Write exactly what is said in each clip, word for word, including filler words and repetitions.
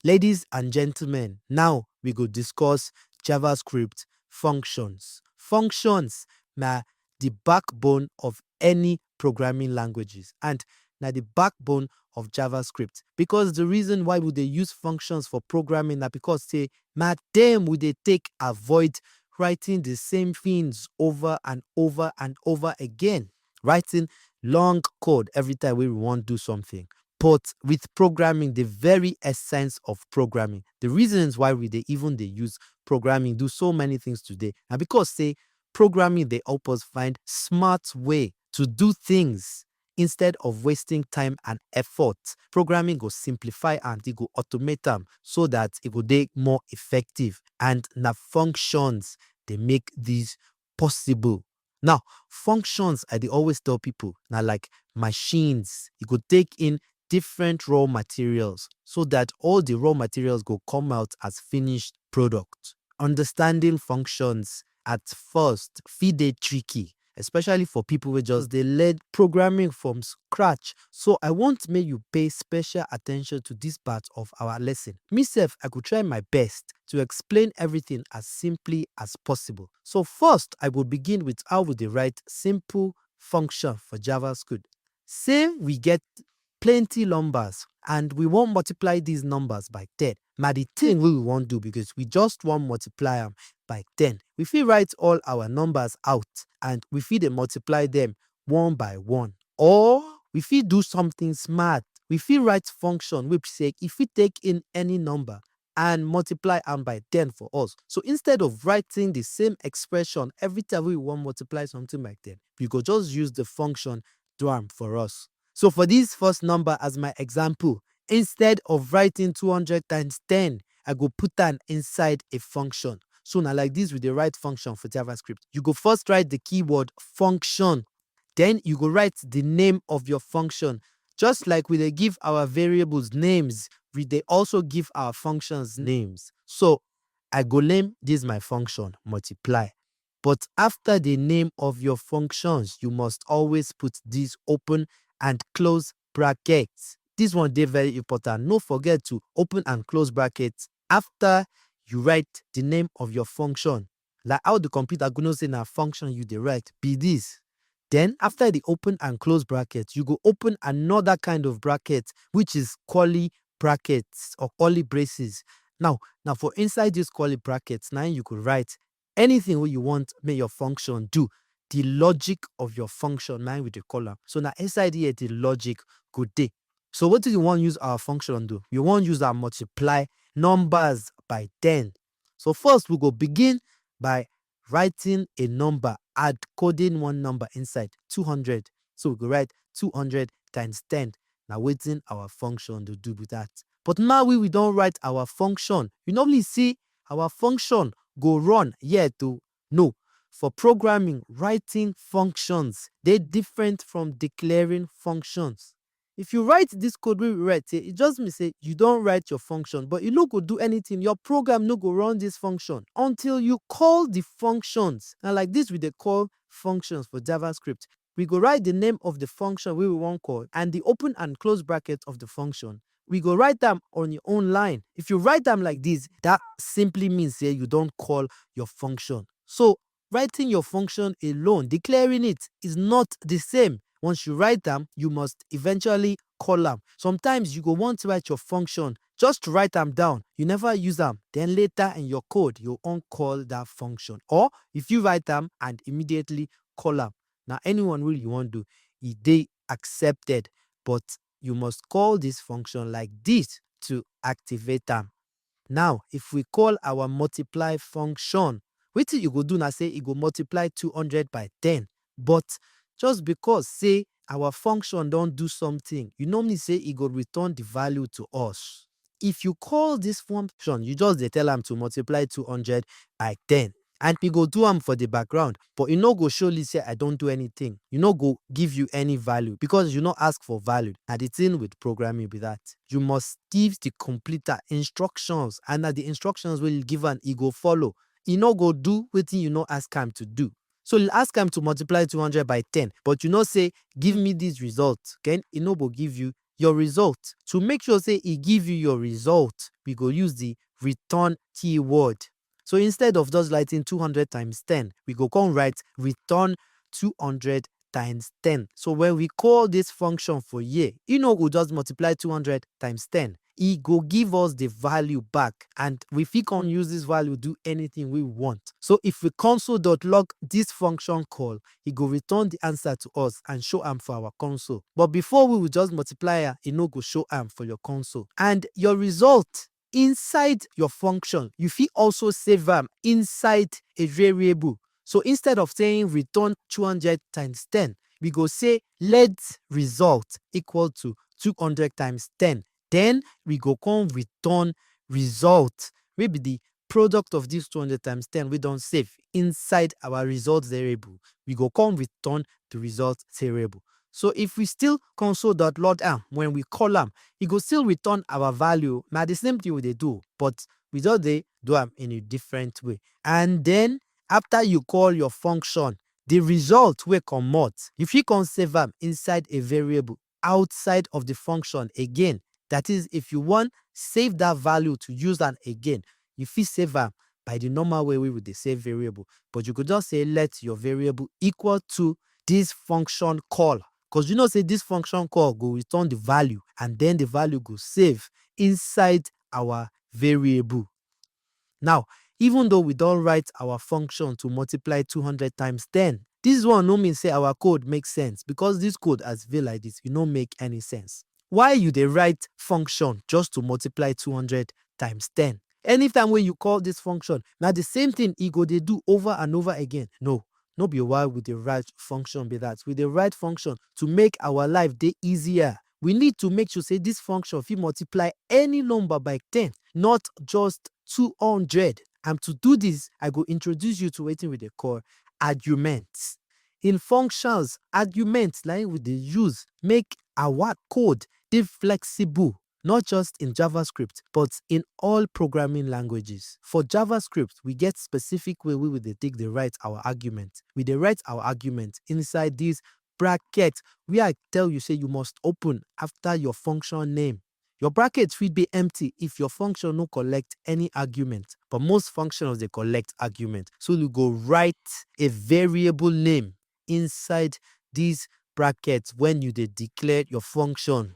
Ladies and gentlemen, now we go discuss JavaScript functions. Functions na the backbone of any programming languages and na the backbone of JavaScript, because the reason why we dey use functions for programming na because say na dem we dey take avoid writing the same things over and over and over again, writing long code every time we want do something. But with programming, the very essence of programming, the reasons why we dey even dey use programming do so many things today, and because say programming dey help us find smart way to do things instead of wasting time and effort. Programming go simplify and e go automate am so that e go dey more effective, and na functions dey make this possible. Now, functions, I dey always tell people, na like machines. You go take in different raw materials so that all the raw materials go come out as finished product. Understanding functions at first fit dey tricky, especially for people wey just dey learn programming from scratch. So I want make you pay special attention to this part of our lesson. Me sef, I go try my best to explain everything as simply as possible. So first, I go begin with how we dey write simple function for JavaScript. Say we get plenty numbers and we wan multiply these numbers by ten. Na the thing wey we wan do, because we just wan multiply am by ten. We fit write all our numbers out and we fit dey multiply them one by one. Or we fit do something smart. We fit write function wey be say e fit take in any number and multiply am by ten for us. So instead of writing the same expression every time we wan multiply something by ten, we go just use the function do am for us. So for this first number as my example, instead of writing two hundred times ten, I go put am inside a function. So na like this we dey write function for JavaScript. You go first write the keyword function, then you go write the name of your function. Just like we dey give our variables names, we dey also give our functions names. So I go name this my function multiply. But after the name of your functions, you must always put this open and close brackets. This one dey very important. No forget to open and close brackets after you write the name of your function. Like how the computer go know say na function you dey write be this. Then after the open and close bracket, you go open another kind of bracket, which is curly brackets or curly braces. Now, now for inside this curly brackets, now you could write anything wey you want make your function do. The logic of your function, na im we dey call am. So na inside here the logic go dey. So wetin you wan use our function do? You wan use am multiply numbers by ten. So first we go begin by writing a number, add coding one number inside, two hundred. So we go write two hundred times ten. Na wetin our function dey do be that. But now we, we don write our function. You normally see our function go run here to no. For programming, writing functions dey different from declaring functions. If you write this code wey we write here, e just mean say you don write your function, but e no go do anything. Your program no go run this function until you call the functions. Na like this we dey call functions for JavaScript. We go write the name of the function wey we wan call and the open and close bracket of the function. We go write am on your own line. If you write am like this, that simply means say you don call your function. So writing your function alone, declaring it, is not the same. Once you write am, you must eventually call am. Sometimes you go want to write your function, just write am down. You never use am. Then later in your code, you wan call that function. Or if you write am and immediately call am. Now anyone wey you wan do, e dey accepted, but you must call this function like this to activate am. Now, if we call our multiply function, wetin you go do na say e go multiply two hundred by ten. But just because say our function don do something, you no mean say e go return the value to us. If you call this function, you just dey tell am to multiply two hundred by ten. And e go do am for the background, but e no go show you say I don do anything. E no go give you any value because you no ask for value. Na the thing with programming be that. You must give the computer instructions, and na the instructions wey you give am, e go follow. E no go do wetin you no ask am to do. So you ask am to multiply two hundred by ten, but you no say, "Give me this result." Then e no go give you your result. To make sure say e give you your result, we go use the return keyword. So instead of just writing two hundred times ten, we go come write return two hundred times ten. So when we call this function for here, e no go just multiply two hundred times ten. E go give us the value back, and we fit come use this value do anything we want. So if we console.log this function call, e go return the answer to us and show am for our console. But before we will just multiply am, e no go show am for your console. And your result inside your function, you fit also save am inside a variable. So instead of saying return two hundred times ten, we go say let result equal to two hundred times ten. Then we go come return result, wey be the product of this two hundred times ten wey don save inside our result variable. We go come return the result variable. So if we still console.log am, when we call am, e go still return our value. Na the same thing we dey do, but we just dey do am in a different way. And then after you call your function, the result wey comot, you fit come save am inside a variable outside of the function again. That is, if you wan save that value to use am again, you fit save am by the normal way we would dey save variable. But you could just say let your variable equal to this function call, because you know say this function call go return the value, and then the value go save inside our variable. Now, even though we don write our function to multiply two hundred times ten, this one no mean say our code make sense, because this code as e be like this, e no make any sense. Why you dey write function just to multiply two hundred times ten? Anytime wey you call this function, na the same thing e go dey do over and over again. No, no be why we dey write function be that. We dey write function to make our life dey easier. We need to make sure say this function fit multiply any number by ten, not just two hundred. And to do this, I go introduce you to wetin we dey call arguments. In functions, arguments na im we dey use make our code dey flexible, not just in JavaScript, but in all programming languages. For JavaScript, we get specific way wey we dey take dey write our argument. We dey write our argument inside this bracket wey I tell you say you must open after your function name. Your bracket fit be empty if your function no collect any argument, but most functions dey collect argument. So you go write a variable name inside this bracket when you dey declare your function.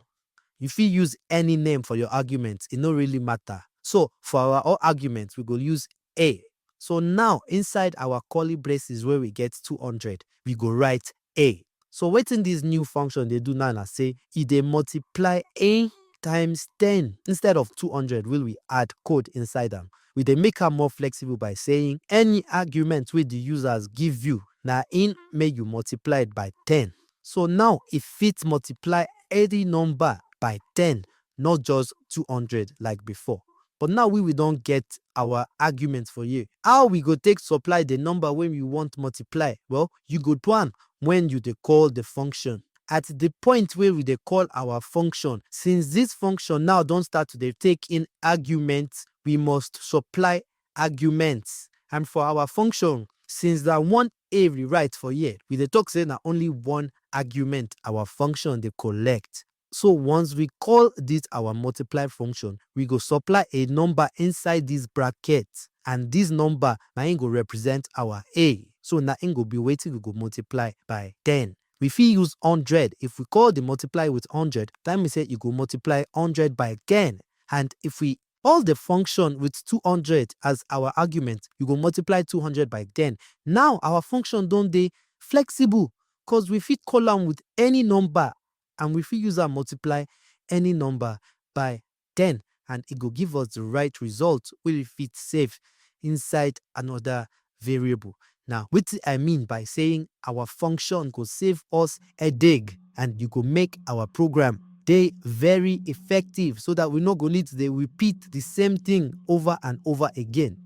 You fit use any name for your argument, e no really matter. So for our all arguments, we go use A. So now inside our curly braces where we get two hundred, we go write A. So wetin this new function dey do now na say e dey multiply A times ten instead of two hundred wey we add code inside am. We dey make am more flexible by saying any argument wey the users give you, na im make you multiply it by ten. So now e fit multiply any number by ten, not just two hundred like before. But now we, we don get our argument for here. How we go take supply the number wey we want multiply? Well, you go do am when you dey call the function. At the point wey we dey call our function, since this function now don start to dey take in argument, we must supply arguments. And for our function, since na one A we write for here, we dey talk say na only one argument our function dey collect. So once we call this our multiply function, we go supply a number inside this bracket, and this number na im go represent our A. So na im go be wetin we go multiply by ten. We fit use hundred. If we call the multiply with hundred, that means say you go multiply hundred by ten. And if we call the function with two hundred as our argument, you go multiply two hundred by ten. Now our function don dey flexible, because we fit call am with any number, and we fit use am multiply any number by ten, and e go give us the right result wey we fit save inside another variable. Now, wetin I mean by saying our function go save us headache and you go make our program dey very effective, so that we no go need to dey repeat the same thing over and over again.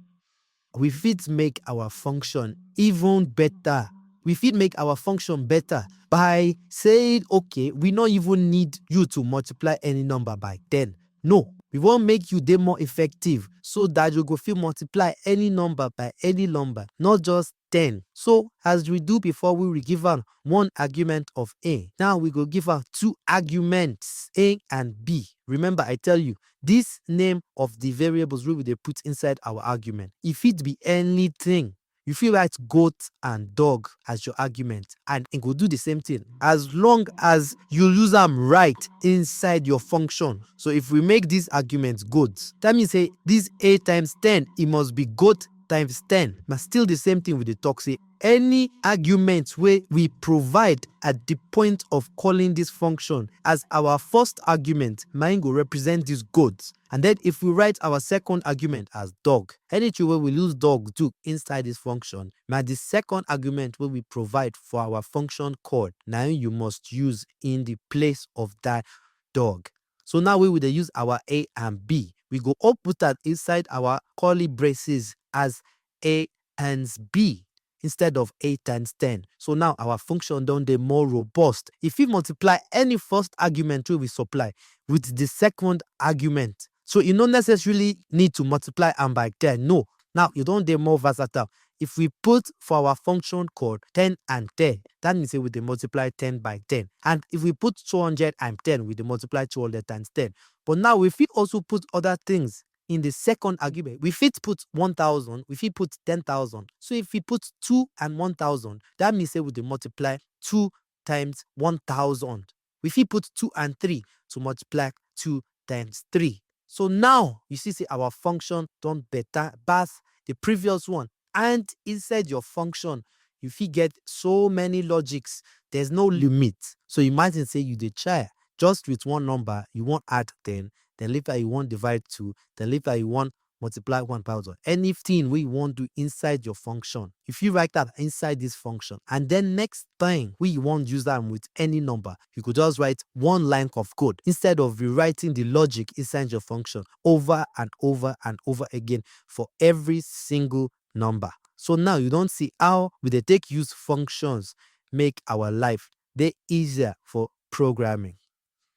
We fit make our function even better. We fit make our function better by saying, okay, we no even need you to multiply any number by ten. No, We wan make you dey more effective so that you go fit multiply any number by any number, not just ten. So as we do before, we will give am one argument of A. Now we go give am two arguments, A and B. Remember, I tell you, this name of the variables wey we dey put inside our argument, e fit be anything. You fit write goat and dog as your argument, and e go do the same thing as long as you use am right inside your function. So if we make this argument goat, that mean say this A times ten, e must be goat times ten. Na still the same thing we dey talk say any argument wey we provide at the point of calling this function as our first argument, na im go represent this goat. And then if we write our second argument as dog, anything wey we use dog do inside this function, na the second argument wey we provide for our function called, na im you must use in the place of that dog. So now we will dey use our A and B. We go all put am inside our curly braces as A times B instead of A times ten. So now our function don dey more robust. E fit multiply any first argument wey we supply with the second argument. So you no necessarily need to multiply am by ten. No. Now you don dey more versatile. If we put for our function called ten and ten, that means say we dey multiply ten by ten. And if we put two hundred and ten, we dey multiply two hundred times ten. But now we fit also put other things in the second argument. We fit put one thousand, we fit put ten thousand. So if we put two and one thousand, that means say we dey multiply two times one thousand. We fit put two and three to multiply two times three. So now you see say our function don better pass the previous one. And inside your function, you fit get so many logics. There's no limit. So imagine say you dey try just with one number, you wan add ten, then later you wan divide two, then later you wan multiply one thousand. Anything wey you wan do inside your function, if you write am inside this function, and then next time wey you wan use am with any number, you go just write one line of code instead of rewriting the logic inside your function over and over and over again for every single number. So now you don see how we dey take use functions make our life dey easier for programming.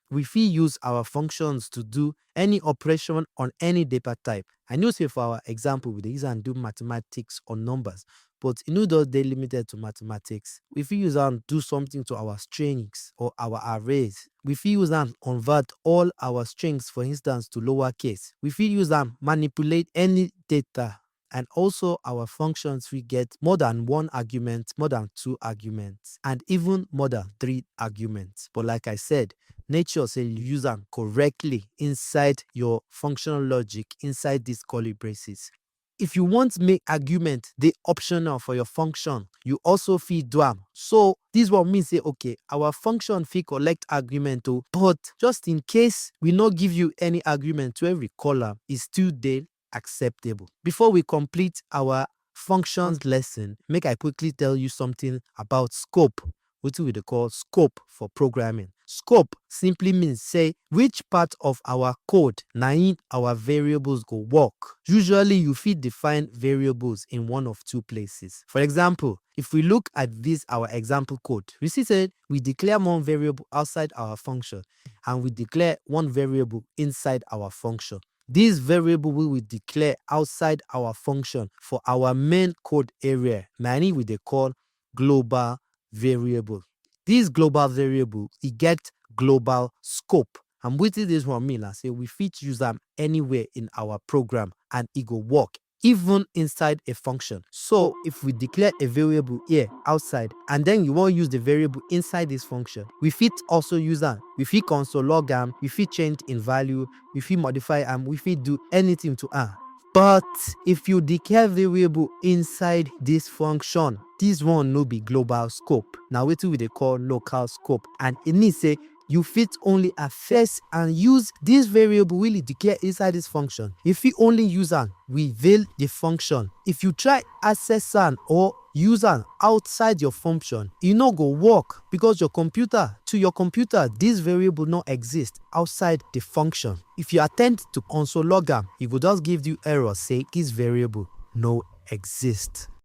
We fit use our functions to do any operation on any data type. I know say for our example, we dey use am do mathematics or numbers, but e no just dey limited to mathematics. We fit use am do something to our strings or our arrays. We fit use am convert all our strings, for instance, to lowercase. We fit use am manipulate any data. And also our functions fit get more than one argument, more than two arguments, and even more than three arguments. But like I said, nature say you use am correctly inside your functional logic, inside these curly braces. If you want make argument dey optional for your function, you also fit do am. So this one mean say, okay, our function fit collect argument o, but just in case we no give you any argument wey we call am, e still dey acceptable. Before we complete our functions lesson, make I quickly tell you something about scope, wetin we dey call scope for programming. Scope simply means say which part of our code na im our variables go work. Usually, you fit define variables in one of two places. For example, if we look at this our example code, we see say we declare one variable outside our function and we declare one variable inside our function. This variable wey we declare outside our function for our main code area, na im we dey call global variable. This global variable, e get global scope. And wetin this one mean na say we fit use am anywhere in our program and e go work, even inside a function. So if we declare a variable here outside and then you wan use the variable inside this function, we fit also use am. We fit console log am, we fit change im value, we fit modify am, we fit do anything to am. But if you declare variable inside this function, this one no be global scope. Na wetin we dey call local scope. And e mean say you fit only access and use this variable wey you declare inside this function. You fit only use am within the function. If you try access am or use am outside your function, e no go work because your computer, to your computer, this variable no exist outside the function. If you attempt to console log am, e go just give you error say this variable no exist.